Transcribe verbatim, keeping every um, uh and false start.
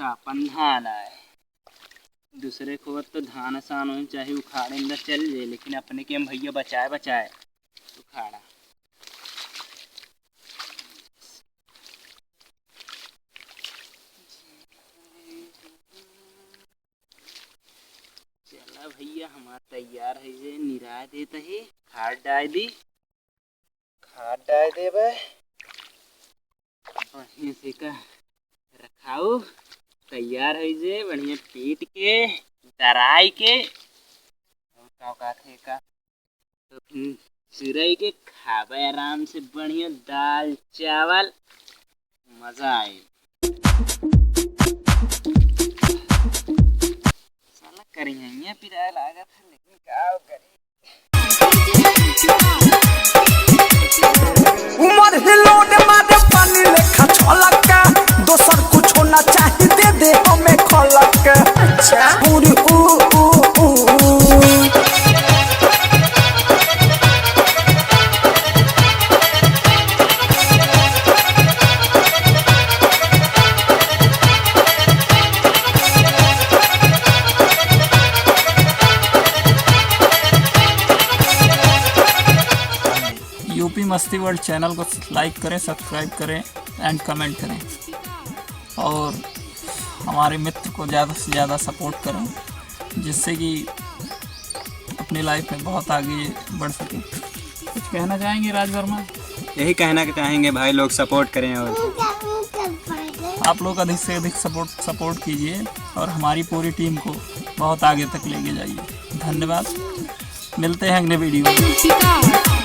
आपन धान आए। दूसरे को तो धान आसान हो, चाहे उखाड़े में चल जाए, लेकिन अपने के हम भैया बचाए बचाए उखाड़ा। चला भैया, हमार तैयार है जे निराय देत ही, खाद डाल दी, खाद डाल देबे, बढ़िया से का रखाऊ, तैयार है जे बढ़िया पीट के, दराई के, और का कहत है का, तो फिर चिरई के खाबे आराम से, बढ़िया दाल चावल, मजा आई। साला करिहैया पिराए लागत है, लेकिन का करी? उमर हिलोड मारे पानी लेखा छलक, दोसर कुछो ना चाही, दे दे हमें खलक। अच्छा। उड़, उ, उ, उ, उ। यूपी मस्ती वर्ल्ड चैनल को लाइक करें, सब्सक्राइब करें एंड कमेंट करें, और हमारे मित्र को ज़्यादा से ज़्यादा सपोर्ट करें, जिससे कि अपनी लाइफ में बहुत आगे बढ़ सके। कुछ कहना चाहेंगे राज वर्मा? यही कहना चाहेंगे भाई लोग, सपोर्ट करें और आप लोग अधिक से अधिक सपोर्ट सपोर्ट कीजिए और हमारी पूरी टीम को बहुत आगे तक लेके जाइए। धन्यवाद, मिलते हैं अगले वीडियो में।